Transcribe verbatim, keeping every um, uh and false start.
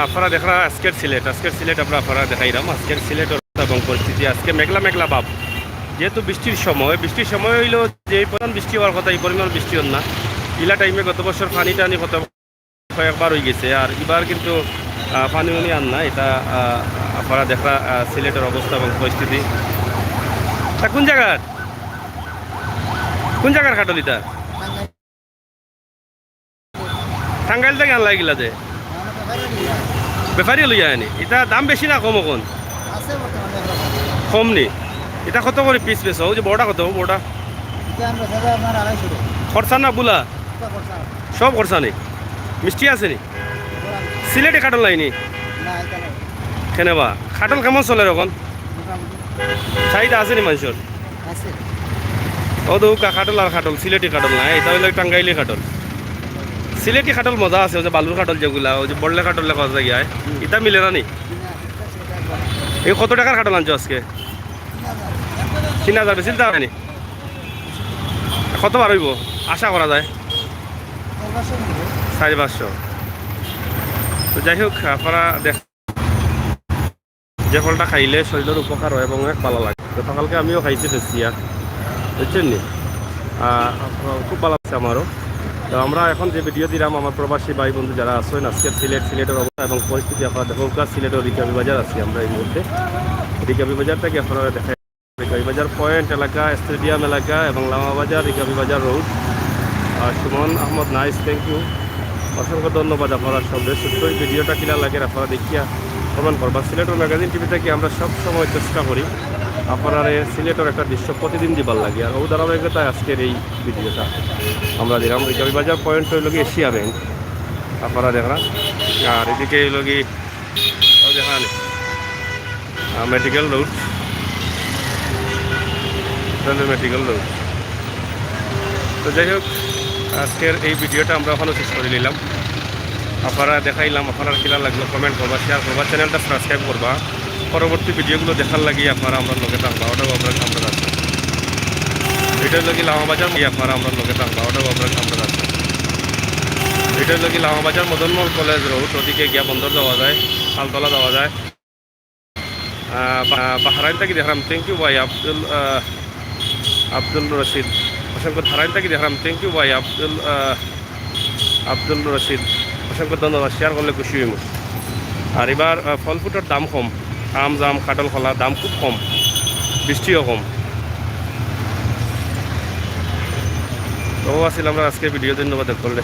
আপনারা দেখরা আজকের সিলেট, আজকের সিলেট আমরা আপনারা দেখাইলাম, আজকের সিলেটর অবস্থা এবং পরিস্থিতি। আজকে মেঘলা মেঘলা ভাব, যেহেতু বৃষ্টির সময়, বৃষ্টির সময় হইলো যে এই পরিমাণ বৃষ্টি হওয়ার কথা, এই পরিমাণ বৃষ্টি হল না। ইলা টাইমে গত বছর পানি টানি কত কয়েকবার হয়ে গেছে, আর এবার কিন্তু আহ, পানি উনি আর না। এটা আহ, আপনারা দেখরা আহ, সিলেটের অবস্থা এবং পরিস্থিতি। তা কোন জায়গার, কোন জায়গার কাটল এটা? টাঙ্গাইল থেকে আনলা এগুলা দে? ব্যাপারী লইয়া আনি। এটা দাম বেশি না কম এখন? কম নি? এটা কত করে পিস বেচো? ওই যে বড়টা কত? বড়টা? খরচা না বুলা? সব খরচা নি? মিষ্টি আছে নি? সিলেটি কাটল নাই নি? কেনে বা? কাটল কেমন চলে এখন? চাহিদা আছে নি মানুষের? ও তো কা-, কাটল আর কাটল, সিলেটি কাটল না, এটা হইলো টাঙ্গাইলি কাটল। সিলেটি কাটল মজা আছে, ওই যে বালুর কাটল যেগুলা, ওই যে বড়লে কাটল লেখা আছে গিয়া, এটা মিলে না নি? এই কত টাকার কাটল আনছো আজকে? তিন হাজার, বেশি দাম হয়নি। কতবার হইব আশা করা যায়? চারি পাঁচশো। তো যাই হোক, আপনারা দেখ, যে ফলটা খাইলে শরীরের উপকার হয় এবং অনেক ভালো লাগে। গতকালকে আমিও খাইছি ফেসিয়া, বুঝছেন নি? আহ, খুব ভালো লাগছে আমারও। তো আমরা এখন যে ভিডিও দিলাম, আমার প্রবাসী ভাই বন্ধু যারা আছেন, আজকে সিলেট, সিলেটের অবস্থা এবং পরিস্থিতি আপনারা দেখো, সিলেটের রিকাবি বাজার আছি আমরা এই মুহূর্তে। রিকাবি বাজার থেকে আপনারা দেখা রিকাবি বাজার পয়েন্ট এলাকা, স্টেডিয়াম এলাকা এবং লামা বাজার, রিকাবি বাজার রোড। আর সুমন আহমদ, নাইস, থ্যাংক ইউ, অসংখ্য ধন্যবাদ আপনারা সব। ছোট্ট এই ভিডিওটা কিলা লাগে আপনারা দেখিয়া কমেন্ট করবা। সিলেটের ম্যাগাজিন টিভি থেকে আমরা সব সময় চেষ্টা করি আপনারা সিলেটের একটা দৃশ্য প্রতিদিন দিবার লাগে। আর ও ধারাবাহিকতায় আজকের এই ভিডিওটা আমরা দিলাম। রিকাবি বাজার পয়েন্ট হইল কি এশিয়া ব্যাংক, আপনারা দেখরা। আর এদিকে হইল কি ওই যে এখানে, আহ, medical road, railway medical road. তো যাই হোক, আজকের এই ভিডিওটা আমরা ওখানে শেষ করে নিলাম। আপনারা দেখাইলাম, আপনারা কিলা লাগলো কমেন্ট করবা, শেয়ার করবা, চ্যানেলটা সাবস্ক্রাইব করবা। পরবর্তী ভিডিওগুলো দেখার লাগি আপনারা আমরা লগে থাকবা, ওটাও আপনারা সামনে রাখবেন। এটা হলো কি লামাবাজার, আপনারা আমরা লগে থাকবা, ওটাও আপনারা সামনে রাখবেন। এটা হলো কি লামাবাজার মদনমোহন কলেজ রোড, ওদিকে গিয়া বন্দর যাওয়া যায়, তালতলা যাওয়া যায়। আহ, বা-, বাহরাইন থাকি দেখলাম, থ্যাংক ইউ ভাই আব্দুল, আহ, আব্দুল রশিদ, অসংখ্য বাহরাইন থাকি দেখলাম, থ্যাংক ইউ ভাই আব্দুল, আহ, আব্দুল রশিদ, অসংখ্য ধন্যবাদ, শেয়ার করলে খুশি হইব। আর এবার, আহ, ফল ফ্রুটের দাম কম, আম, জাম, কাটল, কলা দাম খুব কম, বৃষ্টিও কম। তো আছিল আমরা আজকে ভিডিও, ধন্যবাদ করলে।